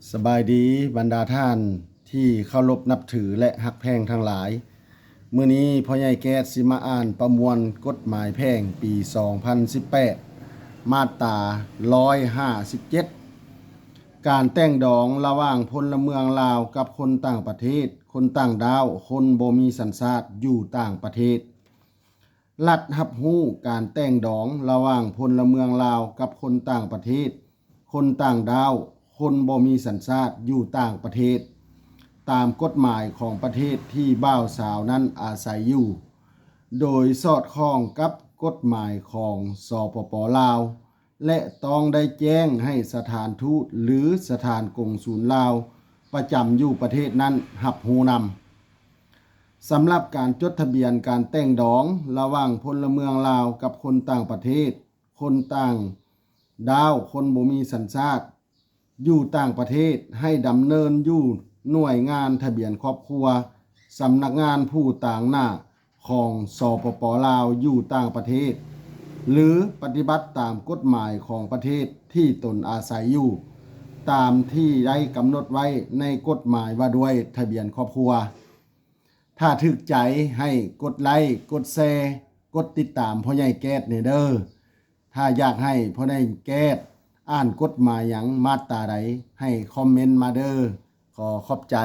ສະບາຍດີບັນດາທ່ານທີ່ເຄົາລົບນັບຖື ແລະ ຮັກແພງທັງຫຼາຍ. ມື້ນີ້ພໍ່ໃຫຍ່ແກ້ດຊິມາອ່ານປະມວນກົດໝາຍແພ່ງປີສອງພັນສິບແປດ ມາດຕາຮ້ອຍຫ້າສິບເຈັດ ການແຕ່ງດອງລະຫວ່າງພົນລະເມືອງລາວກັບຄົນຕ່າງປະເທດ, ຄົນຕ່າງດ້າວ, ຄົນບໍ່ມີສັນຊາດຢູ່ຕ່າງປະເທດ. ລັດຮັບຮູ້ການແຕ່ງດອງລະຫວ່າງພົນລະເມືອງລາວກັບຄົນຕ່າງປະເທດ, ຄົນຕ່າງດ້າວ, ຄົນບໍ່ມີສັນຊາດຢູ່ຕ່າງປະເທດ ຕາມກົດໝາຍຂອງປະເທດທີ່ບ່າວສາວນັ້ນອາໄສຢູ່, ໂດຍສອດຄ່ອງກັບກົດໝາຍຂອງ ສປປ ລາວ ແລະ ຕ້ອງໄດ້ແຈ້ງໃຫ້ສະຖານທູດ ຫຼື ສະຖານກົງສູນລາວປະຈຳຢູ່ປະເທດນັ້ນຮັບຮູ້ນຳ. ສຳລັບການຈົດທະບຽນການແຕ່ງດອງລະຫວ່າງພົນລະເມືອງລາວກັບຄົນຕ່າງປະເທດ, ຄົນຕ່າງດ້າວ, ຄົນບໍ່ມີສັນຊາດ ຢູ່ຕ່າງປະເທດ ໃຫ້ດຳເນີນຢູ່ໜ່ວຍງານທະບຽນຄອບຄົວ, ສຳນັກງານຜູ້ຕາງໜ້າຂອງ ສປປ ລາວ ຢູ່ຕ່າງປະເທດ ຫຼື ປະຕິບັດຕາມກົດໝາຍຂອງປະເທດທີ່ຕົນອາໄສຢູ່ ຕາມທີ່ໄດ້ກຳນົດໄວ້ໃນກົດໝາຍວ່າດ້ວຍທະບຽນຄອບຄົວ. ຖ້າຖືກໃຈໃຫ້ກົດໄລ້, ກົດແຊ, ກົດຕິດຕາມພໍ່ໃຫຍ່ແກ້ດແດ່ເດີ້. ຖ້າຢາກໃຫ້ພໍ່ໃຫຍ່ແກ້ດອ່ານກົດໝາຍຫຍັງ ມາດຕາໃດ ໃຫ້ຄອມເມັນມາເດີ້. ຂໍຂອບໃຈ.